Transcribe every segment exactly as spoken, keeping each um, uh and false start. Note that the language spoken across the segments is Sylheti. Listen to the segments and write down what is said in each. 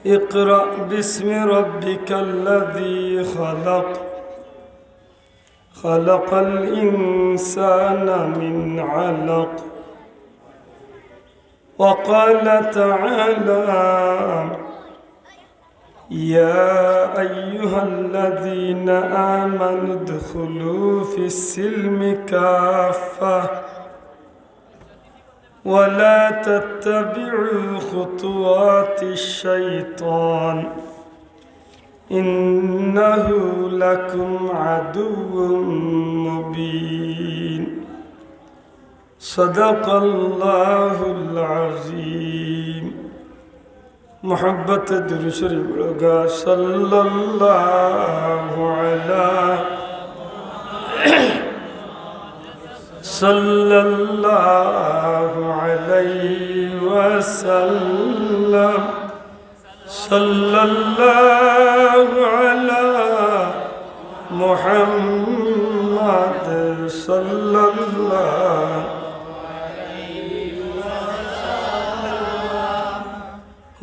اقرأ باسم ربك الذي خلق، خلق الإنسان من علق. وقال تعالى: يا أيها الذين آمنوا ادخلوا في السلم كافة ولا تتبعوا خطوات الشيطان إنه لكم عدو مبين. صدق الله العظيم. محبت درود شریف پڑھو گا، صلى الله على، صلى الله عليه وسلم. صلى الله على محمد، صلى الله.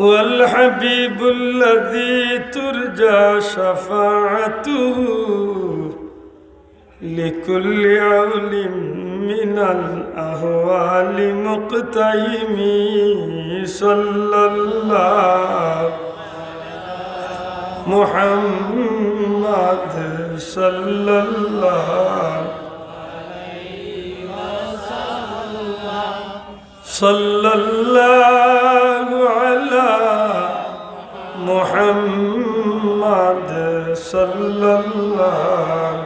هو الحبيب الذي ترجى شفاعته لكل عول من الأهوال مقتحم. صلى الله محمد، صلى الله. صلى الله على محمد، صلى الله.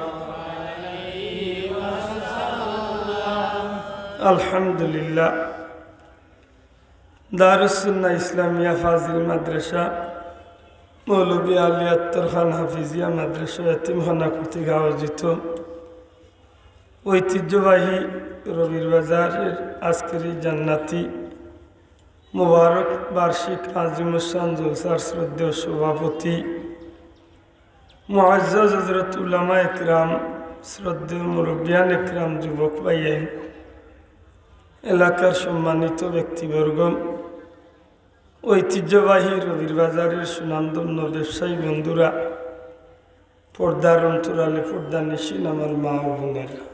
الحمد لله. দারুস সুন্নাহ ইসলামিয়া ফাজিল মাদ্রাসা, মৌলভী আলী আত্তর খান হাফিজিয়া মাদ্রাসা এতিমখানা কর্তৃক আয়োজিত ঐতিহ্যবাহী রবির বাজারের আজকের এই জান্নাতি মোবারক বার্ষিক আজিমুস শান জলসার শ্রদ্ধেয় সভাপতি মুআজ্জাজ হযরত উলামা একরাম, শ্রদ্ধেয় মুরব্বিয়ান একরাম, যুবক ভাইয়াইন, এলাকার সম্মানিত ব্যক্তিবর্গ, ঐতিহ্যবাহী রবির বাজারের সুনামধন্য ব্যবসায়ী বন্ধুরা, পর্দার অন্তরালে পর্দানিশীন আমার মা ও বোনেরা,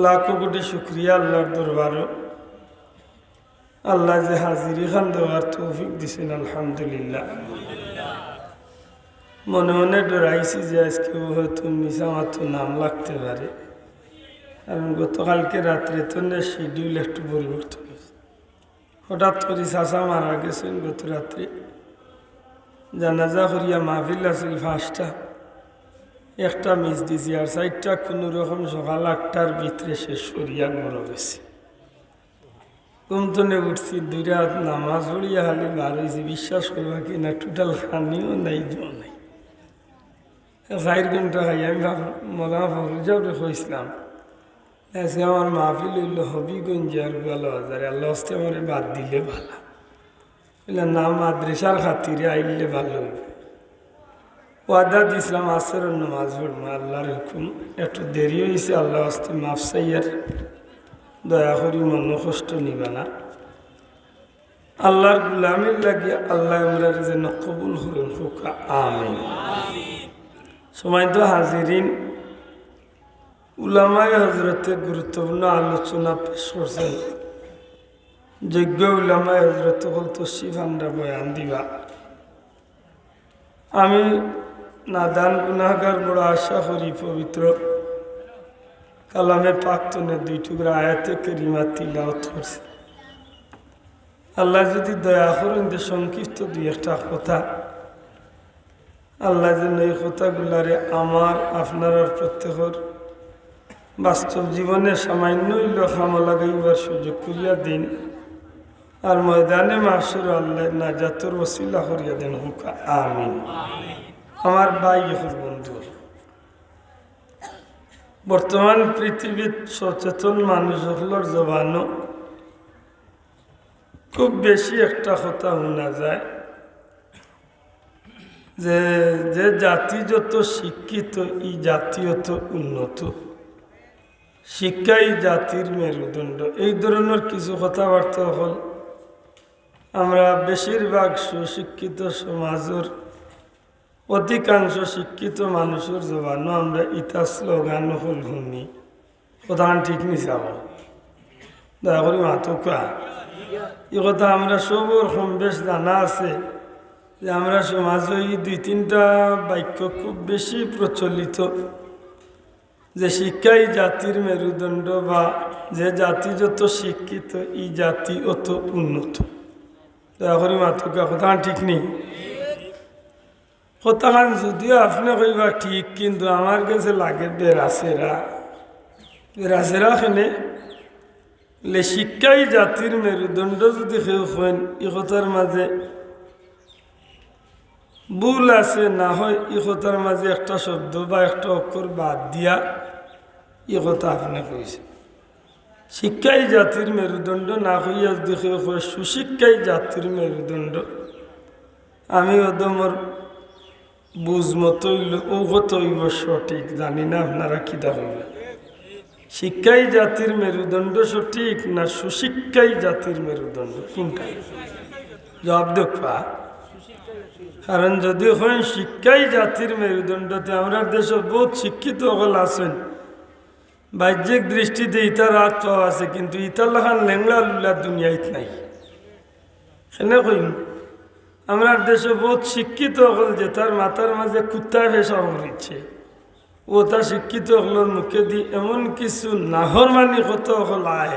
লাখো কোটি শুকরিয়া আল্লাহর দরবারো, আল্লায় যে হাজিরি খান দেওয়ার তৌফিক দিছেন, আলহামদুলিল্লাহ। মনে মনে ডরাইছি যে আজকে হয়তো মিছা মাতো নাম লাগতে পারে, কারণ গতকালকে রাত্রে তো না শিডিউল একটু পরিবর্তন হয়েছে। হঠাৎ করে চাচা মারা গেছেন গত রাত্রে। জানাজা করিয়া মাহফিল আছিল পাঁচটা, একটা মিস দিছি, আর চাইরটা কোনো রকম সকাল আটটার ভিতরে শেষ করিয়া ঘরো গেছি। ঘুম তনে উঠছি, দুই রাত নামাজ পড়িয়া খালি বার হইছি, বিশ্বাস করবা কি না, টোটাল খানিও নাই, জল নাই। চাইর ঘন্টা খাই আমি বাপ-, মৌলানা ফখরুল সাহেবরে কইছিলাম, আজকে আমার মাহফিল হইল হবিগঞ্জে আর গোয়ালা বাজারে, আল্লাহ হস্তে আমারে বাদ দিলে ভালা। বললাম, "না, মাদ্রাসার খাতিরে আইলে ভালো হইবে।" ওয়াদা দিছিলাম, আসরের নামাজ পড়বো, আল্লাহর হুকুম। একটু দেরি হইছে, আল্লাহ হস্তে মাফ চাইয়ার, দয়া করি মনো কষ্ট নিবা না। আল্লাহর গুলামির লাগি আল্লাহ আমরারে যেন কবুল করইন, কউক্কা আমিন। সম্মানিত হাজিরিন, উলামায়ে হযরতে গুরুত্বপূর্ণ আলোচনা পেশ করছেন। যোগ্য উলামায়ে হযরত অকল তশরিফ আনরা বয়ান দিবা। আমি নাদান গুনাহগার, বড় আশা করি পবিত্র কালামে পাক তনে দুই টুকরা আয়াতে কারিমা তিলাওয়াত করছি। আল্লাহ যদি দয়া করইন, তে সংক্ষিপ্ত দুই একটা কথা। আল্লাহ যেন এই কথাগুলারে আমার, আপনারার প্রত্যেকর বাস্তব জীবনে সামান্য হইলেও কামো লাগাইবার সুযোগ করিয়া দেইন। আর ময়দানে মাহশর আল্লাহ নাজাতর ওসিলা করিয়া দেইন, কউক্কা আমিন। আমার ভাই অকল, বন্ধু, বর্তমান পৃথিবীত সচেতন মানুষ অকলর জবানো খুব বেশি একটা কথা হুনা যায় যে, যে জাতি যত শিক্ষিত, ই জাতি অত উন্নত। শিক্ষা ই জাতির মেরুদণ্ড। এই ধরনর কিছু কথাবার্তা অকল আমরা বেশিরভাগ সুশিক্ষিত সমাজর অধিকাংশ শিক্ষিত মানুষর জবানো আমরা ইতা স্লোগান অকল হুনি। কথাখান ঠিক নি চাও? দয়া করি মাতউক্কা। ই কথা আমরা সবর কম বেশ জানা আছে যে আমরা সমাজো ই দুই তিনটা বাক্য খুব বেশি প্রচলিত, যে শিক্ষাই জাতির মেরুদণ্ড, বা যে জাতি যত শিক্ষিত, ই জাতি অত উন্নত। দয়া করি মাতউক্কা, কথাখান ঠিক নি? কথাখান যদিও আপনে কইবা ঠিক, কিন্তু আমার গেছে লাগে বেড়াছেড়া। বেড়াছেড়া কেনে? লে শিক্ষাই জাতির মেরুদণ্ড যদি কেউ কইন, ই কথার মাঝে ভুল আছে না হয়, ই কথার মাঝে একটা শব্দ বা একটা অক্ষর বাদ দিয়া ই কথা আপনে কইছে। শিক্ষাই জাতির মেরুদণ্ড না কইয়া যদি কেউ কয় সুশিক্ষাই জাতির মেরুদণ্ড, আমি অদমর বুঝ মতো অইল, ও কত অইব সঠিক, জানি না আপনারা কিতা কইবা। শিক্ষাই জাতির মেরুদণ্ড সঠিক না সুশিক্ষাই জাতির মেরুদণ্ড, কোনটা? জবাব দেউক্কা। কারণ যদি কইন শিক্ষাই জাতির মেরুদণ্ড, তে আমরার দেশো বহুত শিক্ষিত অকল আছইন, বাহ্যিক দৃষ্টিতে ইতার আত পাও আছে, কিন্তু ইতার লাখান লেংড়া লুলা দুনিয়াত নাই। কেনে কইমু? আমরার দেশো বহুত শিক্ষিত অকল যেতার মাথার মাঝে কুত্তায় পেশাব করিছে, অতা শিক্ষিত অকলর মুখেদি এমন কিছু নাফরমানি কথা অকল আয়,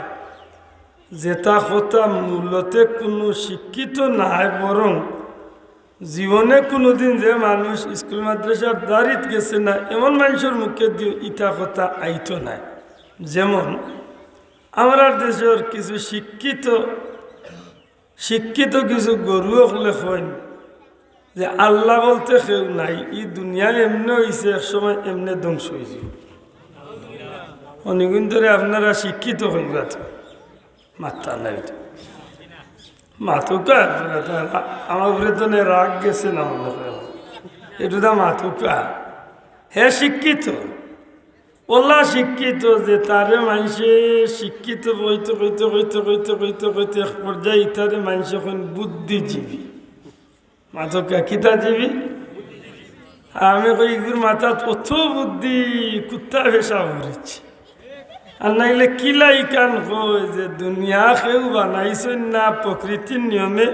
যেতা কথা মূলতে কুনু শিক্ষিত নায়, বরং জীবনে কুনুদিন যে মানুষ স্কুল মাদ্রাসার দারিত গেছে না, এমন মানষর মুখেদিও ইতা কথা আইতো নায়। যেমন, আমরার দেশর কিছু শিক্ষিত, শিক্ষিত কিছু গুরু অকলে কইন যে আল্লাহ বলতে কেউ নাই, ই দুনিয়া এমনে অইছে, এক সময় এমনে ধ্বংস অইযিবো। অনিগুন্তরে আপনারা শিক্ষিত কইবা তো? মাতরা নাই তো। মাতউক্কা, আপনারা তো আমার উপরে তো নে রাগ গেছে না মনে হয়। এটুদা মাতউক্কা। হে শিক্ষিত, অলা শিক্ষিত যে তারে মানষে শিক্ষিত কইতে, কইতে, কইতে, কইতে, কইতে, কইতে এক পর্যায়ে ইতারে মানষে কইন বুদ্ধিজীবী। মাতউক্কা, কিতা জীবী? আমি কই, ইগুর মাথাত অত বুদ্ধি, কুত্তা পেশাব করিছে। আর নাইলে কিলা ইখান কয় যে দুনিয়া কেউ বানাইছইন না, প্রকৃতির নিয়মে।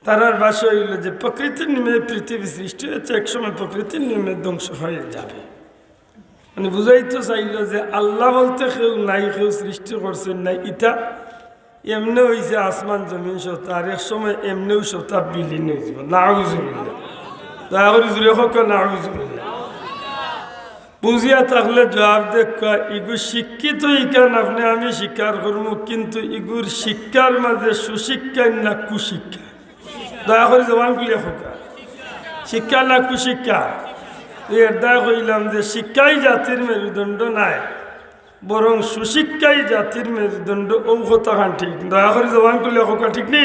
তারার ভাষা অইল যে প্রকৃতির নিয়মে পৃথিবী সৃষ্টি অইছে, এক সময় প্রকৃতির নিয়মে ধ্বংস অইয়া যাবে। মানে বুঝাইতো চাইল যে আল্লাহ বলতে কেউ নাই, কেউ সৃষ্টি করছইন না, ইতা এমনে অইছে আসমান জমিন সত্তা, আর এক সময় এমনেউ সত্তা বিলীন অইযিবো। নাউজুবিল্লাহ। দয়া করি জুরে কউক্কা, নাউজুবিল্লাহ। বুঝিয়া থাকলে জবাব দেউক্কা, ইগু শিক্ষিত ইখান আপনে আমি স্বীকার করমু, কিন্তু ইগুর শিক্ষার মাঝে সুশিক্ষা না কুশিক্ষা? দয়া করি জবান খুলিয়া কউক্কা। শিক্ষা না কুশিক্ষা? এর দায় কইলাম যে শিক্ষাই জাতির মেরুদণ্ড নায়, বরং সুশিক্ষাই জাতির মেরুদণ্ড। অউ কথাখান ঠিক? দয়া করি জবান খুলিয়া কউক্কা, ঠিক নি?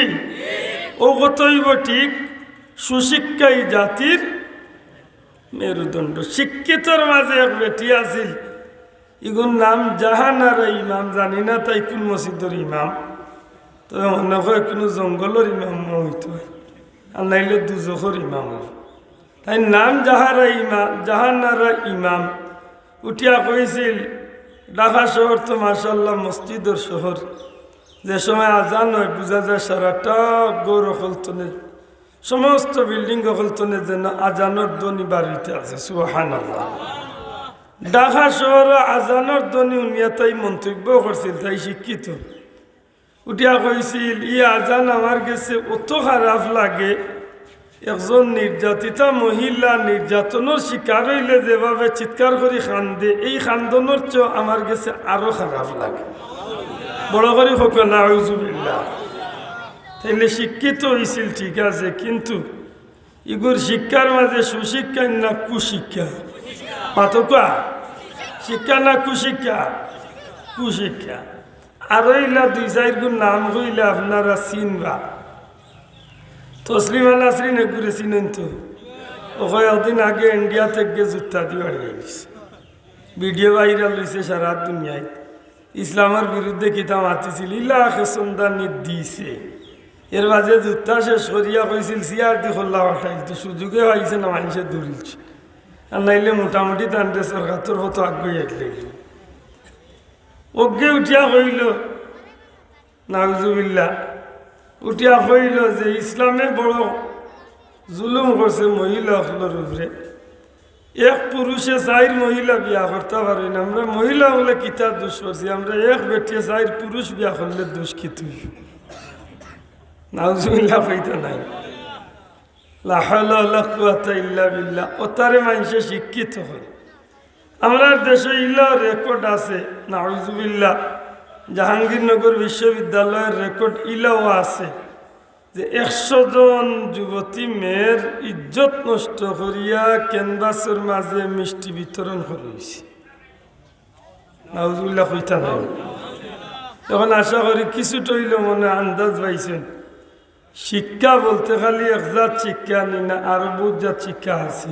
অউ কথা অইবো ঠিক, সুশিক্ষাই জাতির মেরুদণ্ড। শিক্ষিতর মাঝে এক বেটি আছিল, ইগুর নাম জাহানারা ইমাম, জানি না তাই কুন মসজিদর ইমাম, তবে মনে হয় কুনু জঙ্গলর ইমাম অইতো, আর নাইলে দুজখর ইমাম অইবো। তাইর নাম জাহারা ইমাম, জাহানারা ইমাম। উঠিয়া কইছিল, ঢাকা শহর তো মাশাআল্লাহ মসজিদর শহর, যে সময় আজান অয় বুঝা যায় সারাটা ঘর অকল তনে, সমস্ত বিল্ডিং অকল তনে যেন আজানর ধ্বনি বারইতে আছে। সুবহানাল্লাহ। ঢাকা শহরো আজানর ধ্বনি হুনিয়া তাই মন্তব্য করছিল, তাই শিক্ষিত। উঠিয়া কইছিল, "ই আজান আমার গেছে অত খারাপ লাগে, একজন নির্যাতিতা মহিলা নির্যাতনর শিকার অইলে যেভাবে চিৎকার করি কান্দে, এই কান্দনর চেয়েও আমার গেছে আরো খারাপ লাগে।" বড় করি কউক্কা, নাউজুবিল্লাহ। তাইলে শিক্ষিত অইছিল, ঠিক আছে, কিন্তু ইগুর শিক্ষার মাঝে সুশিক্ষা না কুশিক্ষা? মাতউক্কা, শিক্ষা না কুশিক্ষা? কুশিক্ষা। আর অইলা দুই চাইরগুর নাম কইলে আপনারা চিনবা। তসলিমা নাসরিন এগুরে চিনইন তো? অউ কয়দিন আগে ইন্ডিয়া থাকি জুতা দি বাড়ি আইছে। ভিডিও ভাইরাল অইছে সারা দুনিয়াত। ইসলামর বিরুদ্ধে কিতা মাতিছিল, ইলা খেসন্দানি দিছে। এর বাদে জুতা শেষ করিয়া কইছিল, "সিআরডি খোল্লা ফাটাইল", তো সুযোগে পাইছে না, মাইনষে দৌড়িলছে। আর নাইলে মোটামুটি তানরে সরকার তরফ তো আগুয়াই আইলে। অগে উঠিয়া কইল, নাউজুবিল্লাহ, উঠিয়া কইল যে ইসলামে বড় জুলুম করছে মহিলা অকলর উপরে। এক পুরুষে চাইর মহিলা বিয়া করতা পারইন না। আমরা মহিলা অকলে কিতা দুষ করছি? আমরা এক বেটিয়ে চাইর পুরুষ বিয়া করলে দুষ কিতা অইল? নাউজুবিল্লাহ কইতা নায়। লা হাওলা ওয়ালা কুওয়াতা ইল্লা বিল্লাহ। অতারে মাইনষে শিক্ষিত করে। আমরার দেশো ইলা রেকর্ড আছে, নাউজুবিল্লাহ। জাহাঙ্গীরনগর বিশ্ববিদ্যালয়র রেকর্ড ইলাও আছে যে একশো জন যুবতী মেয়ের ইজ্জত নষ্ট করিয়া ক্যানভাসর মাঝে মিষ্টি বিতরণ করা অইছে। নাউজুবিল্লাহ কইতা নায়। এখন আশা করি কিছুটা অইলেও মনে আন্দাজ পাইছইন। শিক্ষা বলতে খালি এক জাত শিক্ষা নি না, আরো বউত জাত শিক্ষা আছে।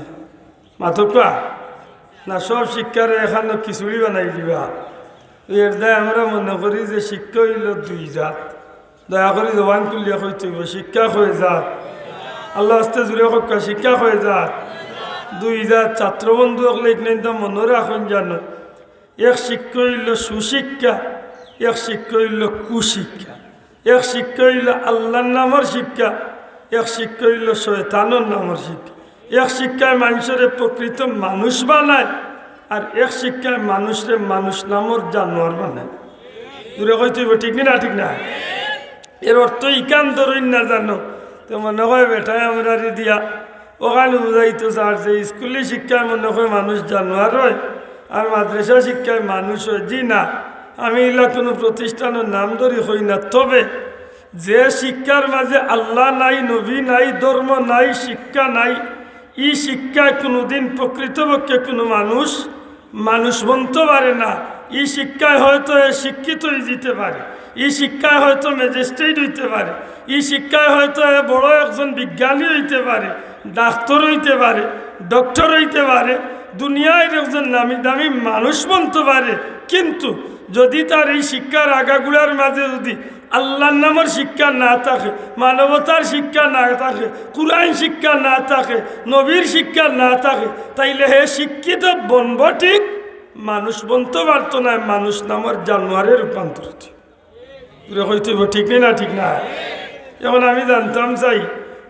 মাতউক্কা? না সব শিক্ষারে এখানো খিচুড়ি বানাই দিবা? এর দায় আমরা মনে করি যে শিক্ষা অইল দুই জাত। দয়া করি জবান খুলিয়া কইতে অইব, শিক্ষা কয় জাত? আল্লার ওয়াস্তে জুরে কউক্কা, শিক্ষা কয় জাত? দুই জাত। ছাত্রবন্ধু অকলে ইখান মনো রাখইন জানো, এক শিক্ষা অইল সুশিক্ষা, এক শিক্ষা অইল কুশিক্ষা। এক শিক্ষা অইল আল্লার নামর শিক্ষা, এক শিক্ষা অইল শয়তানর নামর শিক্ষা। এক শিক্ষায় মানষরে প্রকৃত মানুষ বানায়, আর এক শিক্ষায় মানষরে মানুষ নামর জানোয়ার বানায়। জুরে কইতে অইব, ঠিক নি না? ঠিক না? এর অর্থ ইখান ধরইন না জানো, তে মনে কয় বেটায় আমরারে দিয়া অখান বুঝাইতো চার যে স্কুলি শিক্ষায় মনে কয় মানুষ জানোয়ার অয়, আর মাদ্রাসা শিক্ষায় মানুষ অয়। জি না, আমি ইলা কুনু প্রতিষ্ঠানর নাম ধরি কই না। তবে যে শিক্ষার মাঝে আল্লা নাই, নবী নাই, ধর্ম নাই, শিক্ষা নাই, ই শিক্ষায় কুনুদিন প্রকৃতপক্ষে কুনু মানুষ মানুষ বনতো পারে না। ই শিক্ষায় হয়তো এ শিক্ষিত অইযিতে পারে, ই শিক্ষায় হয়তো ম্যাজিস্ট্রেট অইতে পারে, ই শিক্ষায় হয়তো এ বড় একজন বিজ্ঞানী অইতে পারে, ডাক্তার অইতে পারে, ডক্টর অইতে পারে, দুনিয়ার একজন নামি দামি মানুষ বনতো পারে। কিন্তু যুদি তার ই শিক্ষার আগাগুড়ার মাঝে যুদি আল্লার নামর শিক্ষা না থাকে, মানবতার শিক্ষা না থাকে, কুরআন শিক্ষা না থাকে, নবীর শিক্ষা না থাকে, তাইলে হে শিক্ষিত বনবো ঠিক, মানুষ বনতো পারতো নায়, মানুষ নামর জানোয়ারে রূপান্তরিত অইবো। জুরে কইতে অইবো, ঠিক নি না? ঠিক না? এখন আমি জানতাম চাই,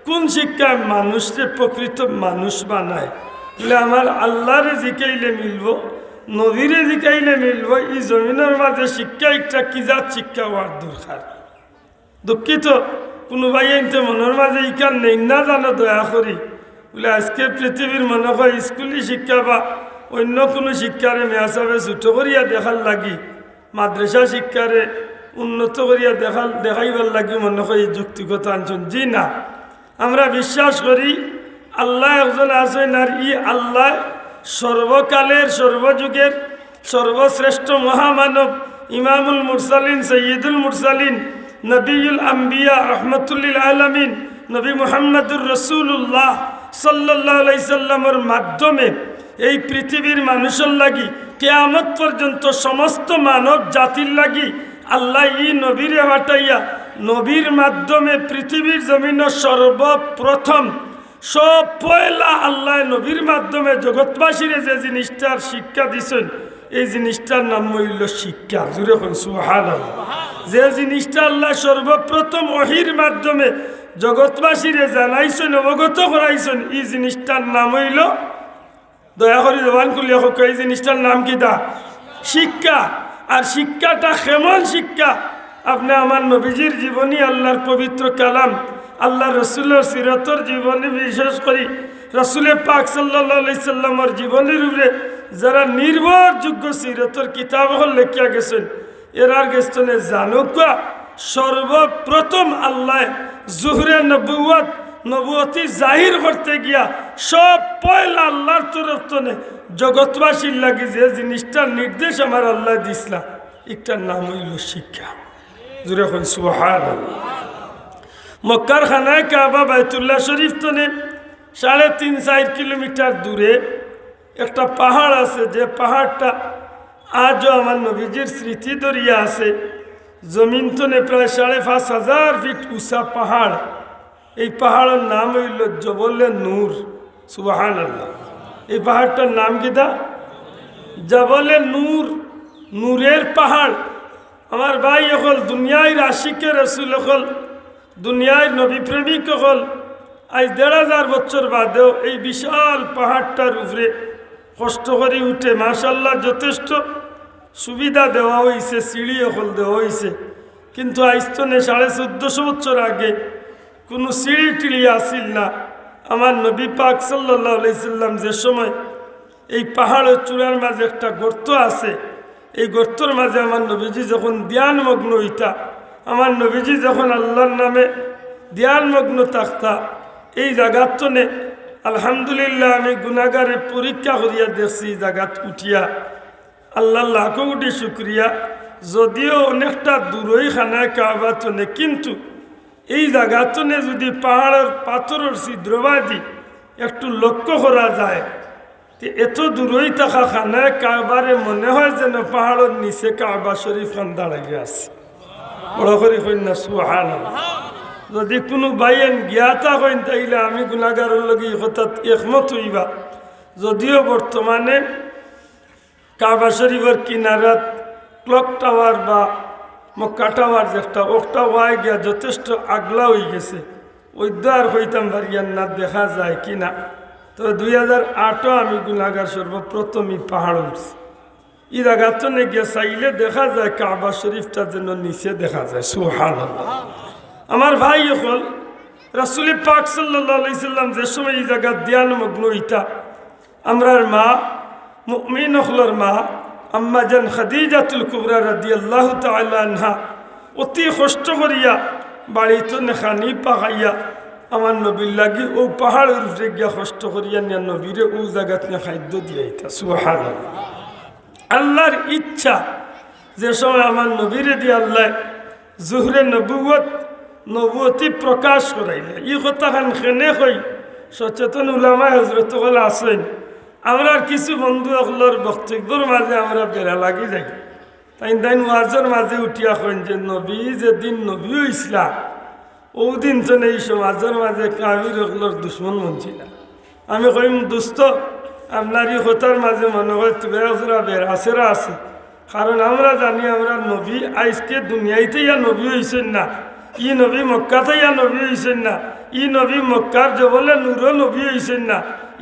কুন শিক্ষায় মানুষরে প্রকৃত মানুষ বানায়? বলে, আমার আল্লারে জিকাইলে মিলবো, নবীরে জিকাইলে মিলবো, ই জমিনর মাঝে শিক্ষা একটা কি জাত শিক্ষা অওয়ার দরকার। দুঃখিত, কুনু ভাইয়াইন্তে মনর মাঝে ইখান নেইন না জানো, দয়া করি। বলে, আইজকে পৃথিবীর মনে কয় স্কুলি শিক্ষা বা অইন্য কুনু শিক্ষারে মেয়াসাবে ছুটো করিয়া দেখার লাগি, মাদ্রাসা শিক্ষারে উন্নত করিয়া দেখার, দেখাইবার লাগি মনে কয় ই যুক্তিগত আনছইন। জি না, আমরা বিশ্বাস করি আল্লা একজন আছইন, আর ই আল্লায় সর্বকালের, সর্বযুগের সর্বশ্রেষ্ঠ মহামানব, ইমামুল মুরসালিন, সৈয়দুল মুরসালিন, নবিয়ুল আম্বিয়া, রহমতুল্লিল আলামিন, নবী মুহাম্মাদুর রাসূলুল্লাহ সাল্লাল্লাহু আলাইহি সাল্লামর মাধ্যমে এই পৃথিবীর মানুষর লাগি কিয়ামত পর্যন্ত সমস্ত মানব জাতির লাগি আল্লায় ই নবীরে পাঠাইয়া নবীর মাধ্যমে পৃথিবীর জমিনো সর্বপ্রথম সব পয়লা আল্লায় নবীর মাধ্যমে জগৎবাসীরে যে জিনিসটার শিক্ষা দিছইন, এই জিনিসটার নাম অইলো শিক্ষা। জুরে কইন সুবহানাল্লাহ। যে জিনিসটা আল্লায় সর্বপ্রথম ওহীর মাধ্যমে জগৎবাসীরে জানাইছইন, অবগত করাইছইন, ই জিনিসটার নাম অইলো, দয়া করি জবান খুলিয়া কউক্কা, ই জিনিসটার নাম কিতা? শিক্ষা। আর শিক্ষাটা কেমন শিক্ষা? আপনে আমার নবীজির জীবনী, আল্লার পবিত্র কালাম, আল্লার রসুলর সিরতর জীবনী, বিশেষ করি রসুলে পাক সাল্লাল্লাহু আলাইহি সাল্লামর জীবনীর উপরে যারা নির্ভরযোগ্য সিরতর কিতাব অকল লেখিয়া গেছইন, এরার গেছ থনে জানউক্কা, সর্বপ্রথম আল্লায় জুহরে নবুয়ত, নবুয়তি জাহির করতে গিয়া সব পয়লা আল্লার তরফ থনে জগৎবাসীর লাগি যে জিনিসটার নির্দেশ আমার আল্লায় দিছলা, ইটার নাম অইলো শিক্ষা। জুরে কইন সুবহানাল্লাহ। মক্কার খানায়ে কাবা বাইতুল্লাহ শরীফ থনে সাড়ে তিন চাইর কিলোমিটার দূরে একটা পাহাড় আছে, যে পাহাড়টা আজও আমার নবীজির স্মৃতি ধরিয়া আছে। জমিন তনে প্রায় সাড়ে পাঁচ হাজার ফিট উঁচা পাহাড়। এই পাহাড়র নাম অইলো জবলে নূর। সুবহানাল্লাহ। এই পাহাড়টার নাম কিতা? জবলে নূর, নূরের পাহাড়। আমার ভাই অকল, দুনিয়ার আশিকে রসুল অকল, দুনিয়ার নবী প্রেমিক অকল, আইজ দেড় হাজার বছর বাদেও এই বিশাল পাহাড়টার উপরে কষ্ট করি উঠে, মাশাআল্লাহ, যথেষ্ট সুবিধা দেওয়া অইছে, সিঁড়ি অকল দেওয়া অইছে। কিন্তু আইজ তনে সাড়ে চৌদ্দশো বছর আগে কুনু সিঁড়ি টিড়ি আছিল না। আমার নবী পাক সাল্লাল্লাহু আলাইহি সাল্লাম যে সময় এই পাহাড়র চূড়ার মাঝে একটা গর্ত আছে, এই গর্তর মাঝে আমার নবীজি যখন ধ্যানমগ্ন অইতা, আমার নবীজি যখন আল্লাহর নামে ধ্যানমগ্ন থাকতা, এই জাগাত তনে, আলহামদুলিল্লাহ, আমি গুনাগারে পরীক্ষা করিয়া দেখছি, এই জাগাত উঠিয়া আল্লাহর লাখো কোটি শুকরিয়া, যদিও অনেকটা দূরই খানায় কাবা তনে, কিন্তু এই জাগা তনে যদি পাহাড়র পাথরর ছিদ্রবাদি একটু লক্ষ্য করা যায়, তে এত দূরই থাকা খানায় কাবারে মনে হয় যেন পাহাড়র নিচে কাবা শরীফ খান দাঁড়াইয়া আছে। বড় করি কইন না, সুবহানাল্লাহ। যদি কুনু ভাইয়াইন গিয়া থাকইন, তাইলে আমি গুনাগারর লগে ই কথাত একমত অইবা। যদিও বর্তমানে কাবা শরীফর কিনারাত ক্লক টাওয়ার বা মক্কা টাওয়ার যেটা, ওটা ওয়াই গিয়া যথেষ্ট আগলা অইগেছে। ওই তো আর কইতাম পারিয়ার না, দেখা যায় কি না। তবে দুই হাজার আটও আমি গুনাগার সর্বপ্রথম ই পাহাড় উঠছি। ই জাগাত তনে গিয়া চাইলে দেখা যায় কাবা শরীফটা যেন নিচে দেখা যায়। সুবহানাল্লাহ। আমার ভাই অকল, রাসূলে পাক সাল্লাল্লাহু আলাইহি সাল্লাম যে সময় ই জাগাত ধ্যানমগ্ন অইতা, আমরার মা, মুমিন অকলর মা, আম্মা জান খাদিজাতুল কুবরা রাদিয়াল্লাহু তাআলা আনহা অতি কষ্ট করিয়া বাড়ি তনে খানি পাকাইয়া আমার নবীর লাগি অউ পাহাড়র উপরে গিয়া কষ্ট করিয়া নিয়া নবীরে অউ জাগাত নিয়া খাদ্য দিয়াইতা। সুবহানাল্লাহ। আল্লাহর ইচ্ছা, যে সময় আমার নবীরে দিয়া আল্লায় জুহরে নবুয়ত, নবুয়তি প্রকাশ করাইলা। ই কথাখান কেনে কই, সচেতন উলামায়ে হযরত অকল আছইন। আমরার কিছু বন্ধু অকলর বক্তব্যর মাঝে আমরা বেড়া লাগি যাই। তাইন তাইন ওয়াজর মাঝে উঠিয়া কইন যে নবী যেদিন নবী অইছলা, অউ দিন তনে ই সমাজর মাঝে কাফির অকলর দুশমন বনছিলা। আমি কইমু, দোস্ত, আপনার ই কথার মাঝে মনে হয় তুমার জুরা বেড়া আছে। কারণ আমরা জানি আমরার নবী আইজকে দুনিয়াইত আইয়া নবী অইছইন না, ই নবী মক্কাত আইয়া নবী অইছইন না, ই নবী মক্কার জবলে নূরো নবী অইছইন না,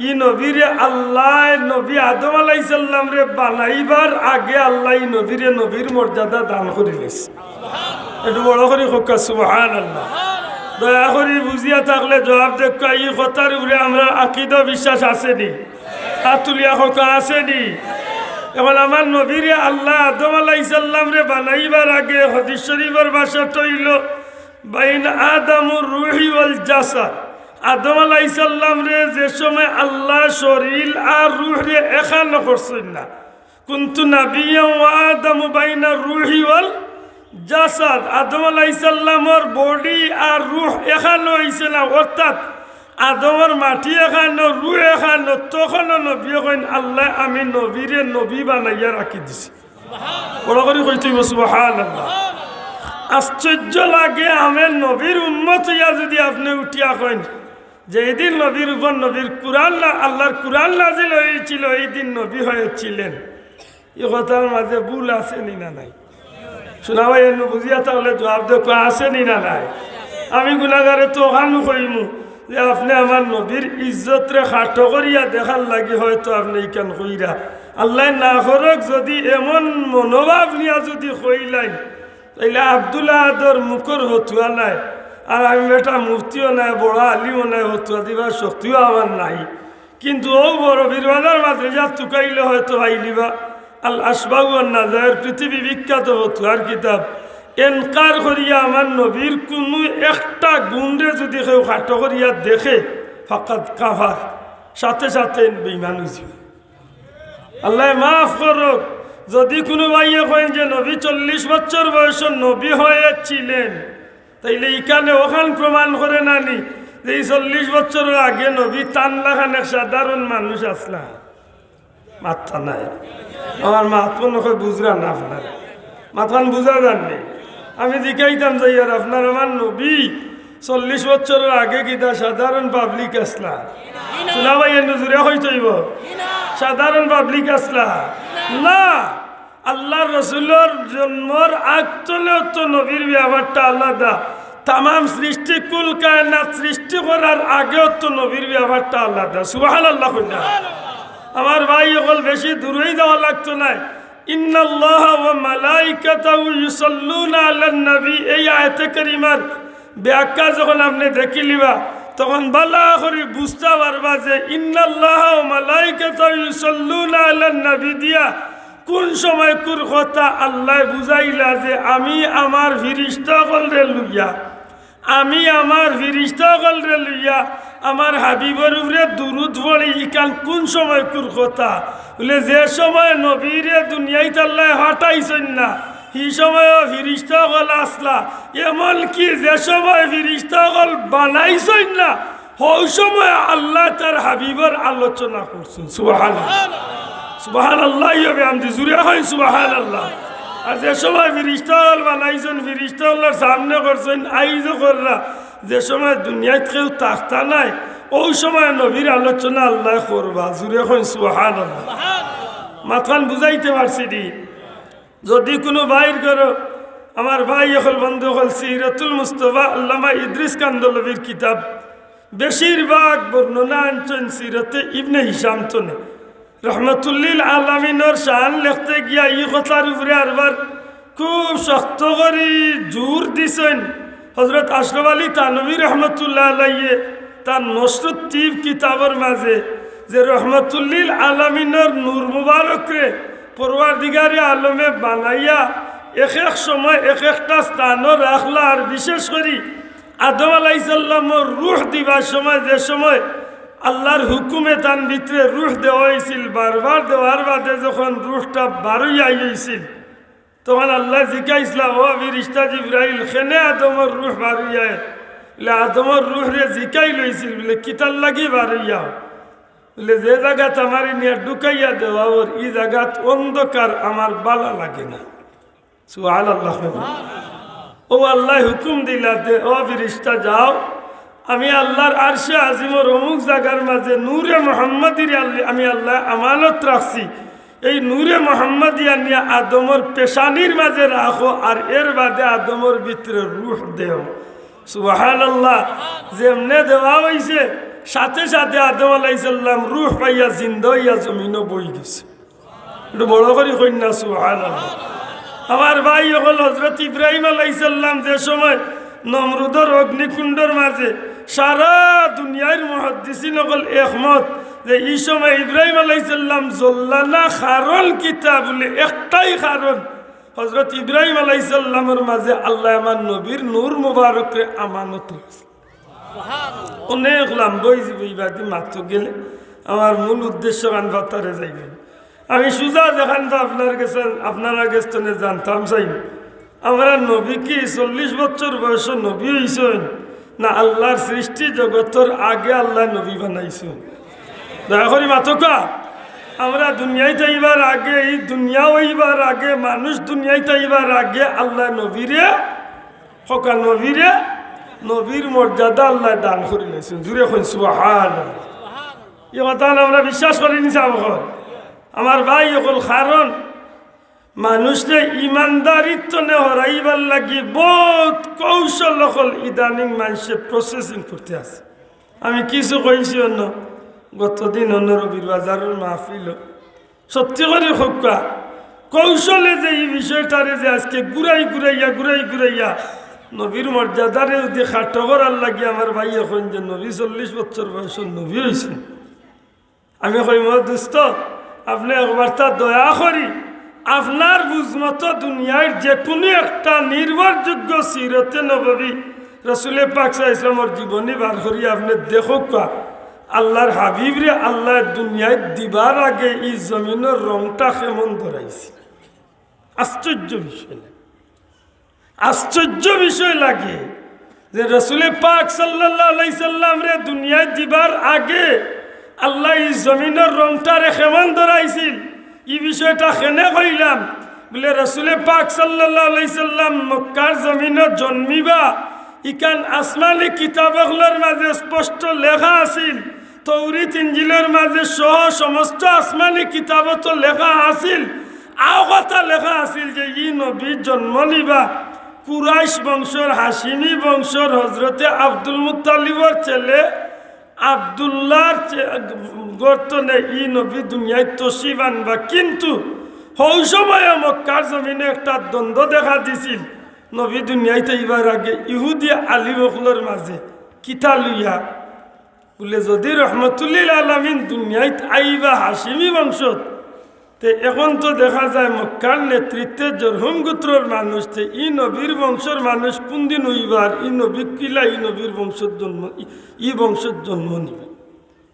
ই নবীরে আল্লায় নবী আদম আলাইহিস সালামরে বানাইবার আগে আল্লায় ই নবীরে নবীর মর্যাদা দান করিলিছইন। একটু বড় করি কউক্কা, সুবহানাল্লাহ। দয়া করি বুঝিয়া থাকলে জবাব দেউক্কা, ই কথার উপরে আমরার আকিদা বিশ্বাস আছে নি? হাত তুলিয়া কউক্কা, আছে নি? এখন আমার নবীরে আল্লায় আদম আলাইহিস সালামরে বানাইবার আগে হাদিস শরীফর ভাষাত অইলো, বাইনা আদামুর রুহি ওয়াল জাসাদ। আদম আলাইহিস সালামরে যে সময় আল্লায় শরীর আর রুহরে একখান করছইন না, কুনতু নাবিয়্যান ওয়া আদামু বাইনার রুহি ওয়াল জাসাদ, আদম আলাইহিস সালামর body আর রুহ একখান অইছে না, অর্থাৎ আদমর মাটি একখান, রুহ একখান, তখনও নবীয়ে কইন, আল্লায় আমি নবীরে নবী বানাইয়া রাখি দিছি। বড় করি কইতে অইবো, সুবহানাল্লাহ। আশ্চর্য লাগে, আমি নবীর উম্মত অইয়া যুদি আপনে উঠিয়া কইন যে ই দিন নবীর উপর নবীর কুরআন না-, আল্লাহর কুরআন নাজিল অইছিল, ই দিন নবী হয়েছিলেন, ই কথার মাঝে ভুল আছে নি না নাই? শুনা ভাই, এনু বুঝিয়া থাকলে জবাব দেউক্কা, আছে নি না নাই? আমি গুনাগারে তো অখানউ কইমু যে আপনে আমার নবীর ইজ্জতরে খাটো করিয়া দেখার লাগি হয়তো আপনে ইখান কইরা। আল্লায় না করউক, যুদি এমন মনোভাব নিয়া যুদি কইলাইন, তাইলে আব্দুল আহাদর মুখর ফতুয়া নায়, আর আমি বেটা মুফতিও নায়, বড় আলিমও নায়, ফতুয়া দিবার শক্তিও আমার নাই। কিন্তু অউ বড় বীরবাজার মাদ্রাসাত তুকাইলে হয়তো পাইলিবা। আল আশবাহ ওয়ান নাজায়ের পৃথিবী বিখ্যাত ফতুয়ার কিতাব। এনকার করিয়া আমার নবীর কুনু একটা গুণরে যুদি কেউ খাটো করিয়া দেখে, ফাকাদ কাফার, সাথে সাথে বেইমান অইযিবো। আল্লায় মাফ করউক, যুদি কুনু ভাইয়ে কইন যে নবী চল্লিশ বছর বয়সো নবী হয়েছিলেন, তাইলে ইখানে অখান প্রমাণ করে না নি যে ই চল্লিশ বছরর আগে নবী তান লাখান এক সাধারণ মানুষ আছলা? মাতরা নাই। আমার মাত মনে হয় বুঝরা না আপনারা। মাতখান বুঝা যার নি? আমি জিকাইতাম যাইয়ার, আপনার আমার নবী চল্লিশ বছরর আগে কিতা সাধারণ পাবলিক আছলা? শুনা ভাই, একটু জুরে কইতে অইবো। সাধারণ পাবলিক আছলা? না। আল্লার রসুলর জন্মর আগ তনেও তো নবীর ব্যাপারটা আলাদা। তামাম সৃষ্টি, কুল কায়নাত সৃষ্টি করার আগেও তো নবীর ব্যাপারটা আলাদা। সুবহানাল্লাহ কইলা। আমার ভাই অকল, বেশি দূরেই যাওয়া লাগতো নায়। ইন্নাল্লাহা ওয়া মালাইকাতাহু ইউসাল্লুনা আলান নবী, এই আয়াতে কারিমার ব্যাখ্যা যখন আপনে দেখিলিবা, তখন ভালা করি বুঝতা পারবা যে ইন্নাল্লাহা ওয়া মালাইকাতাহু ইউসাল্লুনা আলান নবী দিয়া কুন সময়কুর কথা আল্লায় বুঝাইলা যে আমি আমার ফিরিস্তা অকলরে লইয়া আমি আমার ফিরিস্তা অকলরে লইয়া আমার হাবিবর উপরে দুরুদ পড়ি, ইখান কুন সময়কুর কথা? বুলে, যে সময় নবীরে দুনিয়াইত আল্লায় পাঠাইছইন না, হি সময়ও ফিরিস্তা অকল আছলা। এমনকি যে সময় ফিরিস্তা অকল বানাইছইন না, হউ সময় আল্লায় তার হাবিবর আলোচনা করছইন। সুবহানাল্লাহ। সুবহানাল্লাহি ওয়া বিহামদি, জুরে কইন সুবহানাল্লাহ। আর যে সময় ফিরিস্তা অকল বানাইছইন, ফিরিস্তা অকলর সামনে করছইন, আইজও কররা, যে সময় দুনিয়াইত কেউ থাকতা নায়, অউ সময় নবীর আলোচনা আল্লায় করবা। জুরে কইন সুবহানাল্লাহ। মাতখান বুঝাইতে পারছি নি? যদি কুনু ভাইর ঘরো, আমার ভাই অকল, বন্ধু অকল, সিরাতুল মুস্তফা আল্লামা ইদ্রিস কান্দলবির কিতাব, বেশিরভাগ বর্ণনা আনছইন সিরতে ইবনে হিশাম তনে। রহমতুল্লিল আলামিনর শান লেখতে গিয়া ই কথার উপরে আরবার খুব শক্ত করি জোর দিছইন হজরত আশরাফ আলী থানভী রহমতুল্লাহ আলাইয়ে তান নশরুত তিব কিতাবর মাঝে, যে রহমতুল্লিল আলামিনর নূর মুবারকরে পরওয়ারদিগারে আলমে বানাইয়া এক এক সময় এক একটা স্থানো রাখলা। আর বিশেষ করি আদম আলাইহিস সালামর রুহ দিবার সময়, যে সময় আল্লার হুকুমে তান ভিতরে রুহ দেওয়া অইছিল, বারবার দেওয়ার বাদে যখন রুহটা বারইয়া আইছিল, তখন আল্লায় জিকাইছলা, "ও ফিরিস্তা জিব্রাইল, কেনে আদমর রুহ বারইয়া?" বুলে, "আদমর রুহরে জিকাইল অইছিল, বুলে, কিতার লাগি বারইয়া?" বুলে, "যে জাগাত আমারে নিয়া ঢুকাইয়া দেওয়া অর, ই জাগাত অন্ধকার আমার ভালা লাগে না।" সুবহানাল্লাহ। অউ আল্লায় হুকুম দিলা যে, "ও ফিরিস্তা, যাও, আমি আল্লার আরশে আজিমর অমুক জাগার মাঝে নূরে মুহাম্মদীরে আল্লি-, আমি আল্লায় আমানত রাখছি। এই নূরে মুহাম্মদী আনিয়া আদমর পেশানির মাঝে রাখো, আর এর বাদে আদমর ভিতরে রুহ দেও।" সুবহানাল্লাহ। যেমনে দেওয়া অইছে, সাথে সাথে আদম আলাইহিস সালাম রুহ পাইয়া জিন্দা অইয়া জমিনো বই গেছে। একটু বড় করি কইন না, সুবহানাল্লাহ। আমার ভাই অকল, হজরত ইব্রাহিম আলাইহিস সালাম যে সময় নমরুদর অগ্নিকুণ্ডর মাঝে, সারা দুনিয়ার মুহাদ্দিসিন অকল একমত যে ই সময় ইব্রাহিম আলাইহিস সালাম জ্বললা না, কারণ কিতা? বুলে, একটাই কারণ, হজরত ইব্রাহিম আলাইহিস সালামর মাঝে আল্লায় আমার নবীর নূর মুবারকরে আমানত রাখছে। অনেক লম্বা অইযিবো, ইবাদি মাতো গেলে আমার মূল উদ্দেশ্যখান ফাতারে যাইবো। আমি সুজা যেখান তো আপনার গেছে, আপনারা গেছ তনে জানতাম চাই, আমরা নবী কি চল্লিশ বছর বয়সো নবী অইছইন, না আল্লার সৃষ্টি জগতর আগে আল্লায় নবী বানাইছইন? দয়া করি মাতউক্কা। আমরা দুনিয়াইত আইবার আগে, ই দুনিয়া অইবার আগে, মানুষ দুনিয়াইত আইবার আগে আল্লায় নবীরে হক্কা নবীরে, নবীর মর্যাদা আল্লায় দান করিলাইছইন। জুরে কইন সুবহানাল্লাহ। ই কথাখান আমরা বিশ্বাস করি নি সাব অকল? আমার ভাই অকল, কারণ মানুষরে ইমানদারির তনে হরাইবার লাগি বউত কৌশল অকল ইদানিং মানষে processing করতে আছে। আমি কিছু কইছি অন্য, গতদিন অন্য রবির বাজারর মাহফিলো সত্যি করি কউক্কা, কৌশলে যে ই বিষয়টারে যে আজকে ঘুরাই ঘুরাইয়া, ঘুরাই ঘুরাইয়া নবীর মর্যাদারে যদি খাটো করার লাগি আমার ভাইয়ে কইন যে নবী চল্লিশ বছর বয়সো নবী অইছইন। আমি কইমু, "ও দোস্ত, আপনে একবারতা দয়া করি আপনার বুঝমতো দুনিয়ার যেকুনু একটা নির্ভরযোগ্য সিরতে নববী, রসুলে পাক সাল্লাল্লাহু আলাইহি ওয়াসাল্লামর জীবনী বার করি আপনে দেখউক্কা।" আল্লার হাবিবরে আল্লায় দুনিয়াইত দিবার আগে ই জমিনর রংটা কেমন ধরাইছিল। আশ্চর্য বিষয় লাগে, আশ্চর্য বিষয় লাগে যে রসুলে পাক সাল্লাল্লাহু আলাইহি সাল্লামরে দুনিয়াইত দিবার আগে আল্লায় ই জমিনর রংটারে কেমন ধরাইছিল। ই বিষয়টা কেনে কইলাম, বুলে, রসুলে পাক সাল্লাল্লাহু আলাইহি সাল্লাম মক্কার জমিনো জন্মিবা, ইখান আসমানি কিতাব অকলর মাঝে স্পষ্ট লেখা আছিল, তৌরিত ইঞ্জিলর মাঝে সহ সমস্ত আসমানি কিতাবো তো লেখা আছিল। আও কথা লেখা আছিল যে ই নবী জন্ম নিবা কুরাইশ বংশর, হাশিমি বংশর, হজরতে আব্দুল মুত্তালিবর ছেলে আব্দুল্লাহর চে-, গর্তনে ই নবী দুনিয়াত তশরিফ আনবা। কিন্তু হউ সময় মক্কার জমিনো একটা দ্বন্দ্ব দেখা দিছিল। নবী দুনিয়াত আইবার আগে ইহুদি আলিম অকলর মাঝে কিতা লইয়া, বুলে, যদি রহমতুল্লিল আলামিন দুনিয়াত আইবা হাশিমি বংশত, তে এখন তো দেখা যায় মক্কার নেতৃত্বে জরহুম গোত্রর মানুষ, তে ই নবীর বংশর মানুষ কুনদিন অইবার, ই নবী কিলা ই নবীর বংশত জন্ম, ই, ই বংশত জন্ম নিবা।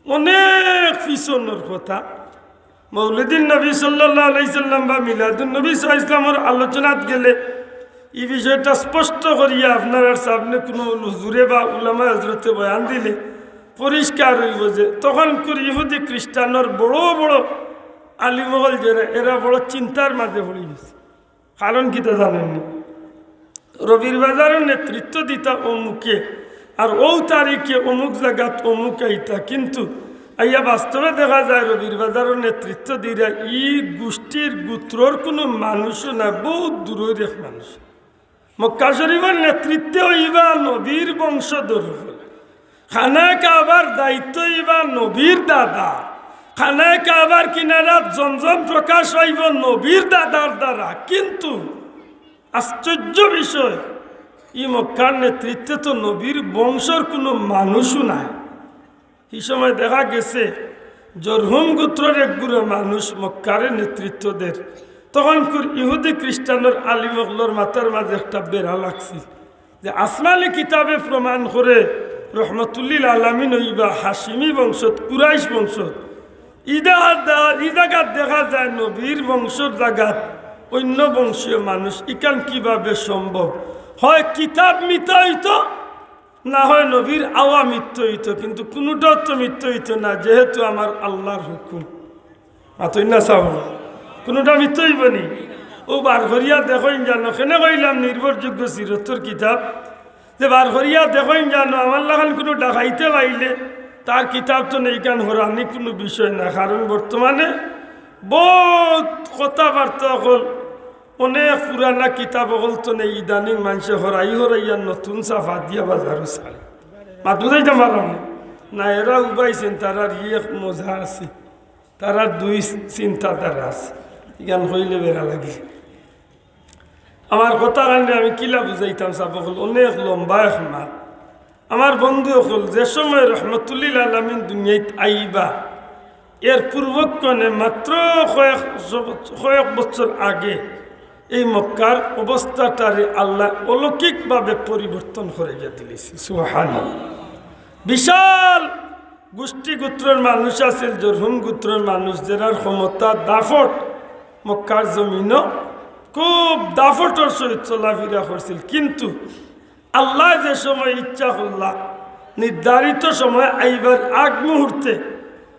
অনেক পিছনর কথা। মৌলুদুন নবী সাল্লাল্লাহু আলাইহি সাল্লাম বা মিলাদুন নবী সাল্লাল্লাহু আলাইহি সাল্লামর আলোচনাত গেলে ই বিষয়টা স্পষ্ট করিয়া আপনারার সামনে কুনু হুজুরে বা উলামায়ে হজরতে বয়ান দিলে পরিষ্কার অইবো যে তখনকুর ইহুদি খ্রিস্টানর বড় বড় আলিম অকল যেরা, এরা বড় চিন্তার মাঝে পড়ি গেছে। কারণ কিতা জানইননি? রবির বাজারর নেতৃত্ব দিতা অমুকে, আর অউ তারিখে অমুক জাগাত অমুক আইতা, কিন্তু আইয়া বাস্তবে দেখা যায় রবির বাজারর নেতৃত্ব দিরা ই গোষ্ঠীর গোত্রর কুনু মানুষও না, বউত দূরর এক মানুষ। মক্কা শরীফর নেতৃত্বে অইবা নবীর বংশধর অকল। খানায়ে কাবার দায়িত্ব অইবা নবীর দাদা। খানায়ে কাবার কিনারাত জমজম প্রকাশ অইবো নবীর দাদার দ্বারা। কিন্তু আশ্চর্য বিষয়, ই মক্কার নেতৃত্বে তো নবীর বংশর কুনু মানুষও নাই। হি সময় দেখা গেছে জরহুম গোত্রর এক গুরা মানুষ মক্কারে নেতৃত্ব দের। তখনকুর ইহুদি খ্রিস্টানর আলিম অকলর মাথার মাঝে একটা বেড়া লাগছিল যে আসমানি কিতাবে প্রমাণ করে রহমতুল্লিল আলামিন অইবা হাশিমি বংশত, কুরাইশ বংশত। ই দেখা দা-, ই জাগাত দেখা যায় নবীর বংশর জাগাত অন্য বংশীয় মানুষ, ইখান কিভাবে সম্ভব? হয় কিতাব মিথ্যা অইতো, না হয় নবীর আওয়া মিথ্যা অইতো, কিন্তু কুনুটাও তো মিথ্যা অইতো না, যেহেতু আমার আল্লাহর হুকুম। মাতইন না সাব, কুনুটা মিথ্যা অইবো নি? অউ বার করিয়া দেখইন জানো, কেনে কইলাম নির্ভরযোগ্য সিরতর কিতাব, যে বার করিয়া দেখইন জানো, আমার লাখান কুনু ডাকাইতে পাইলে তার কিতাব তো নেই, কান হরানি কুনু বিষয় না। কারণ বর্তমানে বউত কথাবার্তা অকল অনেক পুরানা কিতাব অকল তো নেই, ইদানিং মানষে হরাই হরাইয়া নতুন ছাপা দিয়া বাজারো ছাড়ে। মাত বুঝাইতাম পারলাম না? না, এরা উবাইছইন, তারার ই এক মজা আছে, তারার দুই চিন্তাধারা আছে। ইখান কইলে বেড়া লাগে। আমার কথা কানে আমি কিলা বুঝাইতাম, সাব অকল অনেক লম্বা এক মাত। আমার বন্ধু অকল, যে সময় রহমতুল্লিল আলামিন দুনিয়াত আইবা, এর পূর্বক্ষণে মাত্র কয়েক জ-, কয়েক বছর আগে এই মক্কার অবস্থাটারে আল্লায় অলৌকিকভাবে পরিবর্তন করিয়া দিলাইছে। সুবহানাল্লাহ। বিশাল গোষ্ঠী গোত্রর মানুষ আছিল, জরহুম গোত্রর মানুষ, যেরার ক্ষমতা দাফট মক্কার জমিনো খুব দাফটর সহিত চলাফিরা করছিল। কিন্তু আল্লায় যে সময় ইচ্ছা করলা, নির্ধারিত সময় আইবার আগ মুহূর্তে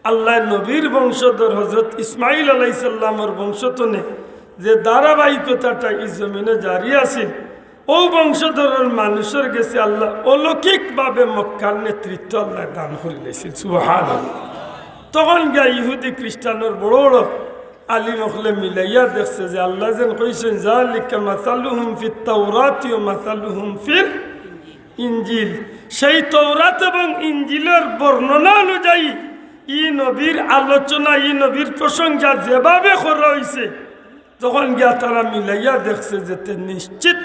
আল্লায় নবীর বংশধর হজরত ইসমাইল আলাইহিস সালামর বংশ তনে যে ধারাবাহিকতাটা ই জমিনো জারি আছিল, অউ বংশধরর মানুষর গেছে আল্লায় অলৌকিকভাবে মক্কার নেতৃত্ব আল্লায় দান করিলাইছিল। সুবহানাল্লাহ। তখন গিয়া ইহুদি খ্রিস্টানর বড় বড় আলিম অকলে মিলাইয়া দেখছে যে আল্লায় যেন কইছইন, "যালিকা মাসালুহুম ফিত তাওরাতি ওয়া মাসালুহুম ফিল ইনজিল।" সেই তৌরাত এবং ইনজিলর বর্ণনা অনুযায়ী ই নবীর আলোচনা, ই নবীর প্রশংসা যেভাবে করা অইছে, তখন গিয়া তারা মিলাইয়া দেখছে যে তে নিশ্চিত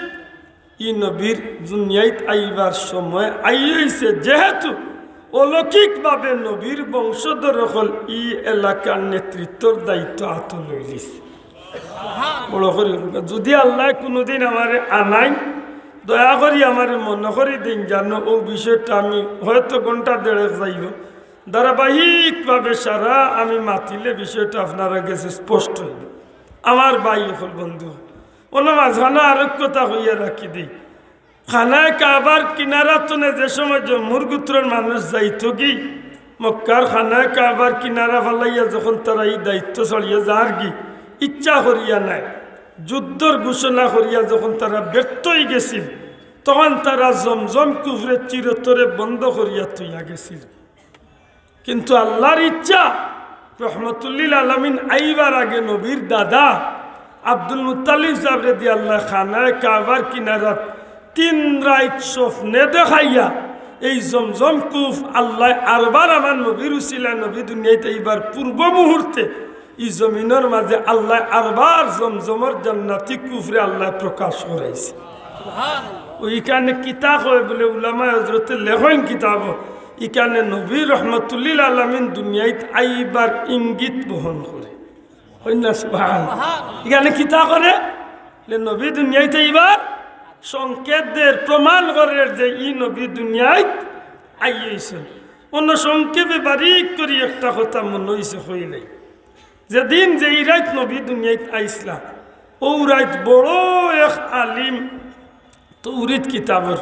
ই নবীর দুনিয়াত আইবার সময় আইছে, যেহেতু অলৌকিকভাবে নবীর বংশধর অকল ই এলাকার নেতৃত্বর দায়িত্ব আতো লইলিছে। বড় করি কইবা, যদি আল্লায় কুনুদিন আমারে আনাইন, দয়া করি আমারে মনো করি দেইন, জানো অউ বিষয়টা আমি হয়তো ঘন্টা দেড়েক যাইবো, ধারাবাহিকভাবে সারা আমি মাতিলে বিষয়টা আপনারার গেছে স্পষ্ট অইবো। আমার ভাই অকল, বন্ধু, অনো মাঝখানো আরক কথা কইয়া রাখি দেই। খানায়ে কাবার কিনারা তনে যে সময় জরহুম গোত্রর মানুষ যাইতোগি, মক্কার খানায়ে কাবার কিনারা ফালাইয়া যখন তারা ই দায়িত্ব ছাড়িয়া যারগি, ইচ্ছা করিয়া নায়, যুদ্ধর ঘোষণা করিয়া যখন তারা ব্যর্থ অইগেছিল, তখন তারা জমজম কূপরে চিরতরে বন্ধ করিয়া থইয়া গেছিল। কিন্তু আল্লাহর ইচ্ছা, রহমতুল্লিল আলামিন আইবার আগে নবীর দাদা আব্দুল মুত্তালিব সাহেব রাদিয়াল্লাহু আনহু খানায়ে কাবার কিনারাত তিন রাইত স্বপ্নে দেখাইয়া এই জমজম কূপ আল্লায় আরবার আমার নবীর উসিলায় নবী দুনিয়াইত আইবার পূর্ব মুহূর্তে ই জমিনর মাঝে আল্লায় আরবার জমজমর জান্নাতি কূপরে আল্লায় প্রকাশ করাইছে। অউ ইখানে কিতা কয় বুলে উলামায়ে হজরতে লেখইন কিতাবো, ইখানে নবী রহমতুল্লিল আলামিন দুনিয়াইত আইবার ইঙ্গিত বহন করে। কইন না সুবহান। ইখানে কিতা করে? লে নবী দুনিয়াইত আইবার সংকেত দের, প্রমাণ করের যে ই নবী দুনিয়াইত আইছইন। অন্য সংক্ষেপে বারিক করি একটা কথা মনো অইছে কইলাই। যেদিন যেই রাইত নবী দুনিয়াইত আইছলা, অউ রাইত বড় এক আলিম তৌরিত কিতাবর,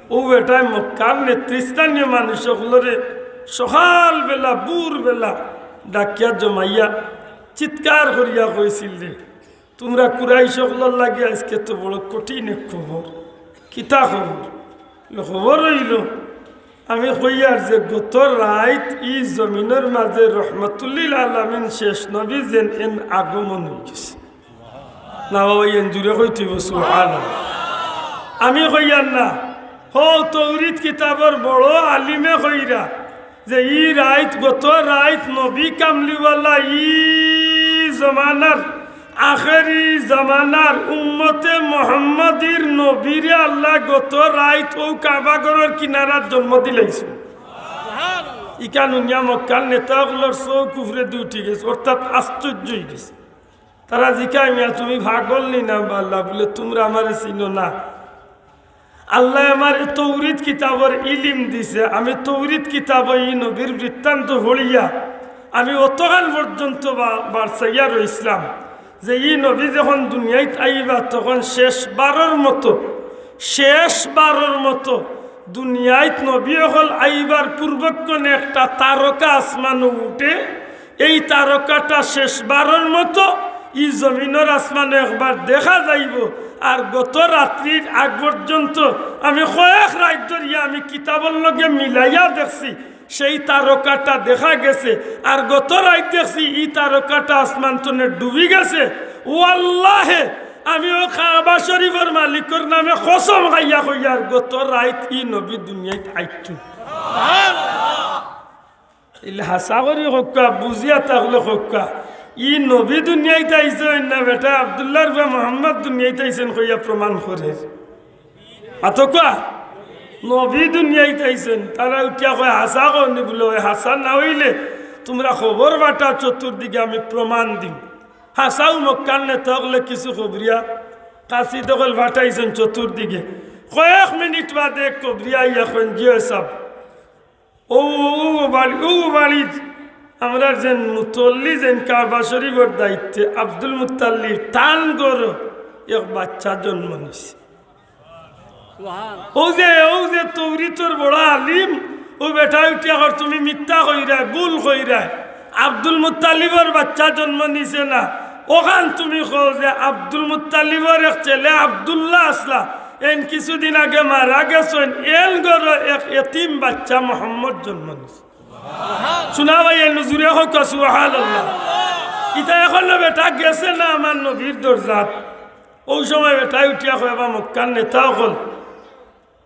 অউ বেটায় মক্কার নেতৃস্থানীয় মানুষ অকলরে সকাল বেলা, ভোর বেলা ডাকিয়া জমাইয়া চিৎকার করিয়া কইছিল যে, "তুমরা কুরাইশ অকলর লাগি আইজকে তো বড় কঠিন এক খবর।" "কিতা খবর?" "খবর অইলো, আমি কইয়ার যে গত রাইত ই জমিনর মাঝে রহমতুল্লিল আলামিন শেষ নবী যেন এন আগমন অইগেছে।" না বাবা, এন জুরে কইতে অইবো, সুবহানাল্লাহ। আমি কইয়ার না, হউ তৌরিত কিতাবর বড় আলিমে কইরা যে ই রাইত, গত রাইত নবী কামলিওয়ালা ই জমানার, আখেরি জমানার উম্মতে মোহাম্মদীর নবীরে আল্লায় গত রাইত অউ কাবা ঘরর কিনারাত জন্ম দিলাইছে। ইখান হুনিয়া মক্কার নেতা অকলর চউখ উপরেদি উঠি গেছে, অর্থাৎ আশ্চর্য অইগেছে। তারা জিকায়, "মিয়া, তুমি পাগল নি না বা?" আল্লায় বুলে, "তুমরা আমারে চিনো না? আল্লায় আমারে তৌরিত কিতাবর ইলিম দিছে, আমি তৌরিত কিতাবো ই নবীর বৃত্তান্ত পড়িয়া আমি অতখান পর্যন্ত বা-, বারছাইয়া রইছলাম যে ই নবী যখন দুনিয়াইত আইবা তখন শেষ বারর মতো, শেষ বারর মতো দুনিয়াইত নবী অকল আইবার পূর্বক্ষণে একটা তারকা আসমানো উঠে, এই তারকাটা শেষ বারর মতো ই জমিনর আসমানো একবার দেখা যাইবো।" আর গত রাত্রির আগ পর্যন্ত আমি কয়েক রাইত ধরিয়া আমি কিতাবর লগে মিলাইয়া দেখছি, সেই তারকাটা দেখা গেছে। আর গত রাইত দেখছি ই তারকাটা আসমান তনে ডুবি গেছে। ও আল্লাহে, আমি অউ কাবা শরীফর মালিকর নামে কসম খাইয়া কইয়ার, গত রাইত ই নবী দুনিয়াইত আইছইন। ইলা হাছা করি কউক্কা, বুঝিয়া থাকলে কউক্কা। ই নবী দুনিয়াইত আইছইন না বেটা, আব্দুল্লাহর পুয়া মোহাম্মদ দুনিয়াইত আইছইন কইয়া প্রমাণ করের। মাতউক্কা, নবী দুনিয়াইত আইছইন। তারা উঠিয়া কয়, "হাছা কও নি?" বুলে, "অয় হাছা না অইলে তুমরা খবর পাঠাও চতুর্দিকে, আমি প্রমাণ দিমু।" হাছাউ মক্কার নেতা অকলে কিছু খবরিয়া কাসিদ অকল পাঠাইছইন চতুর্দিকে। কয়েক মিনিট বাদে এক খবরিয়া আইয়া কইন, "জি অয় সাব, অউ, অউ, অউ বাড়ি, অউ বাড়িত আমরার যেন মুতল্লি, যেন কাবা শরীফর দায়িত্বে আব্দুল মুত্তালিব, তান ঘরো এক বাচ্চা জন্ম নিছে।" অউ যে, অউ যে তৌরিতর বড় আলিম, অউ বেটায় উঠিয়া কর, "তুমি মিথ্যা কইরায়, ভুল কইরায়, আব্দুল মুত্তালিবর বাচ্চা জন্ম নিছে না।" অখান তুমি কও যে আব্দুল মুত্তালিবর এক ছেলে আব্দুল্লাহ আছলা, এইন কিছুদিন আগে মারা গেছইন, এইন ঘরো এক এতিম বাচ্চা মোহাম্মদ জন্ম নিছে। শুনা ভাই, এইন জুরে কউক্কা সুবহানাল্লাহ। ইতা অখনো বেটা গেছে না আমার নবীর দরজাত? অউ সময় বেটায় উঠিয়া কয়, "বা মক্কার নেতা অকল,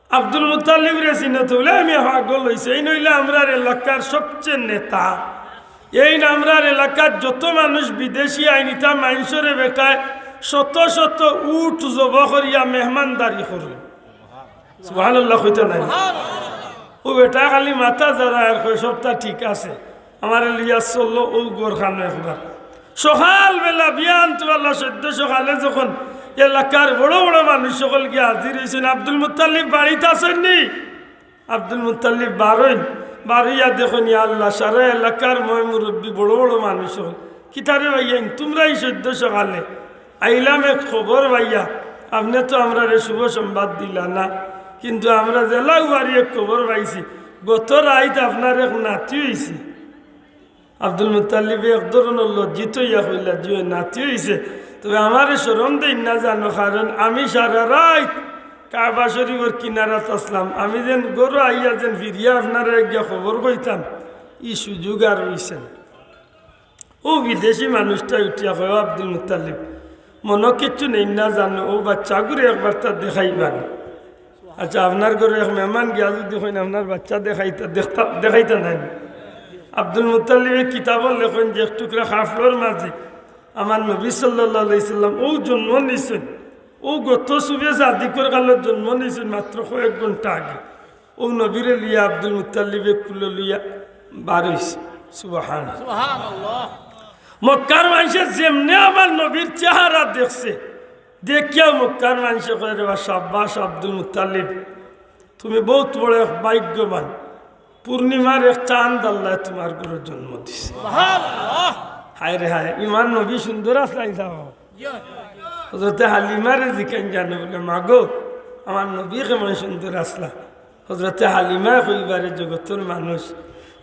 আব্দুল মুত্তালিবরে চিনো তো?" বুলে, "আমি পাগল অইছি, এইন অইলা আমরার এলাকার সবচে নেতা। এইন আমরার এলাকাত যত মানুষ বিদেশি আইন, ইতা মাইনষরে বেটায় শত শত উট জবো করিয়া মেহমানদারি করে।" সুবহানাল্লাহ কইতা নায়? অউ বেটায় খালি মাথা ঝাড়ায় আর কয়, "সবতা ঠিক আছে।" আমারে লইয়া চললো অউ ঘরখানো একবার। সকালবেলা বিয়ান তো আল্লাহ সদ্য সকালে যখন এলাকার বড় বড় মানুষ অকল গিয়া হাজির অইছইন, "আব্দুল মুত্তালিব বাড়িত আছইন নি?" আব্দুল মুত্তালিব বারইন, বারইয়া দেখইন, ইয়া আল্লাহ, সারা এলাকার ময় মুরব্বি, বড় বড় মানুষ অকল। "কিতারে ভাইয়াইন, তুমরা ই সদ্য সকালে?" "আইলাম এক খবর পাইয়া, আপনে তো আমরারে শুভ সংবাদ দিলা না, কিন্তু আমরা যেলাউ বাড়ি এক খবর পাইছি, গত রাইত আপনার এক নাতি অইছে।" আব্দুল মুত্তালিবে এক ধরনর লজ্জিত অইয়া কইলা, "জি অয়, নাতি অইছে।" তবে আমারে শরম দেইন না জানো, কারণ আমি সারা রাইত কাবা শরীফর কিনারাত আছলাম। আমি যেন ঘরো আইয়া যেন ফিরিয়া আপনারারে গিয়া খবর কইতাম, ই সুযোগ আর অইছে না। অউ বিদেশি মানুষটায় উঠিয়া কয়, "ও আব্দুল মুত্তালিব, মনো কিচ্ছু নেইন না জানো, অউ বাচ্চাগুরে একবারতা দেখাইবা নি?" আচ্ছা, আপনার ঘরো এক মেহমান গিয়া যুদি কইন, "আপনার বাচ্চা দেখাইতা, দেখতা, দেখাইতা নায় নি?" আব্দুল মুত্তালিবে কিতাবো লেখইন যে এক টুকরা কাপড়র মাঝে আমার নবী সাল্লাল্লাহু আলাইহি সাল্লাম অউ জন্ম নিছইন, অউ গত সুবে সাদিকর কালো জন্ম নিছইন মাত্র কয়েক ঘন্টা আগে। অউ নবীরে লইয়া আব্দুল মুত্তালিবে কুলো লইয়া বার অইছে। সুবহানাল্লাহ। সুবহানাল্লাহ। মক্কার মানষে যেমনে আমার নবীর চেহারা দেখছে, দেখিয়া মক্কার মানষে কয়, "রে বা, সাব্বাস আব্দুল মুত্তালিব, তুমি বউত বড় এক ভাগ্যবান, পূর্ণিমার এক চান্দ আল্লায় তুমার ঘরো জন্ম দিছে।" সুবহানাল্লাহ। হায় রে হায়, ইমান নবী সুন্দর আছলা, ইলা। হযরতে হালিমারে জিকাইন জানো, বলে, "মাগো, আমার নবী কেমন সুন্দর আছলা?" হযরতে হালিমায় কইবা, "রে জগতর মানুষ,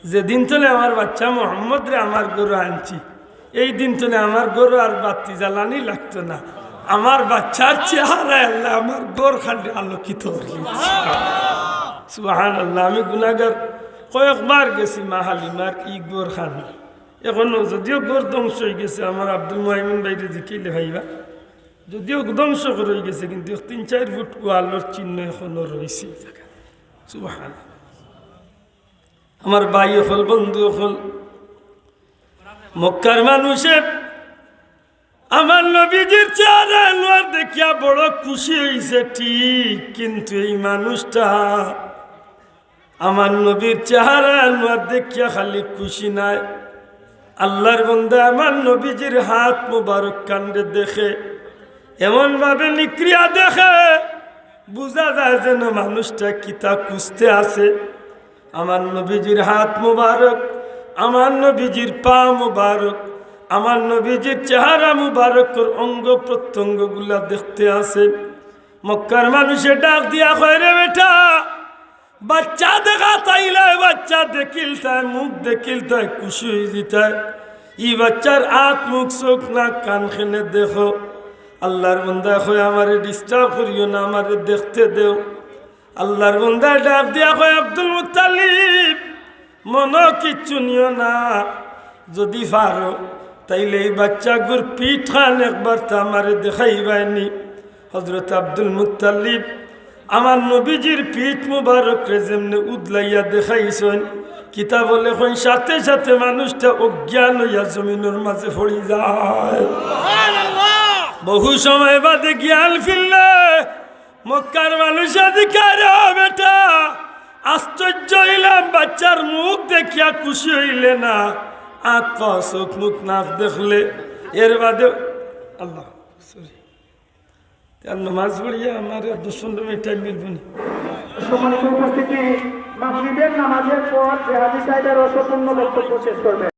যেদিন তনে আমার বাচ্চা মোহাম্মদরে আমার ঘরো আনছি, এই দিন তনে আমার ঘরো আর বাতি জ্বালানি লাগতো না। আমার বাচ্চার চেহারায় আল্লায় আমার ঘরখান আলোকিত করি দিছে।" সুবহানাল্লাহ। আমি গুনাগার, কয়েকবার গেছি মা হালিমার ই ঘরখান। অখনো যদিও ঘর ধ্বংস অইগেছে, আমার আব্দুল মুহাইমিন ভাইরে জিকাইলে পাইবা, যদিও ধ্বংস করি অইগেছে, কিন্তু তিন চাইর ফুট ওয়ালর চিহ্ন অখনো রইছে। সুবহানাল্লাহ। আমার ভাই অকল, বন্ধু অকল, মক্কার মানষে আমার নবীজির চেহারা আনোয়ার দেখিয়া বড় খুশি অইছে ঠিক, কিন্তু এই মানুষটা আমার নবীর চেহারা আনোয়ার দেখিয়া খালি খুশি নায়, আল্লার বন্দা আমার নবীজির হাত মুবারক খানরে দেখে, এমন ভাবে নিকড়িয়া দেখে, বুঝা যায় যেন মানুষটা কিতা খুঁজতে আছে। আমার নবীজির হাত মুবারক, আমার নবীজির পা মুবারক, আমার নবীজির চেহারা মুবারকর অঙ্গ প্রত্যঙ্গগুলা দেখতে আছে। মক্কার মানষে ডাক দিয়া কয়, "রে বেটা, বাচ্চা দেখা চাইলায়, বাচ্চা দেখিলতায়, মুখ দেখিলতায়, খুশি অইযিতায়। ই বাচ্চার আত, মুখ, চউখ, নাক, কান কেনে দেখো।" আল্লার বন্দায় কয়, "আমারে disturb করিও না, আমারে দেখতে দেও।" আল্লার বন্দায় ডাক দিয়া কয়, "আব্দুল মুত্তালিব, মনো কিচ্ছু নিও না, যুদি পারো তাইলে ই বাচ্চাগুর পিঠখান একবারতা আমারে দেখাইবায় নি।" হযরত আব্দুল মুত্তালিব আমার নবীজির পিঠ মুবারকরে যেমনে উদলাইয়া দেখাইছইন, কিতাবো লেখইন সাথে সাথে মানুষটা অজ্ঞান অইয়া জমিনর মাঝে পড়ি যায়। বহু সময় বাদে জ্ঞান ফিরলে মক্কার মানষে জিকায়, "রে বেটা, আশ্চর্য অইলাম, বাচ্চার মুখ দেখিয়া খুশি অইলে না, আত পা চউখ মুখ নাক দেখলে, এর বাদে আল্লাহ, sorry।" তার নামাজ পড়িয়া আমার আর দশ পনেরো মিনিট time মিলবো নি। সম্মানিত উপস্থিতি, মাগরিবের নামাজের পর জেহাদি সাহেবের অসম্পূর্ণ বক্তব্য শেষ করবেন।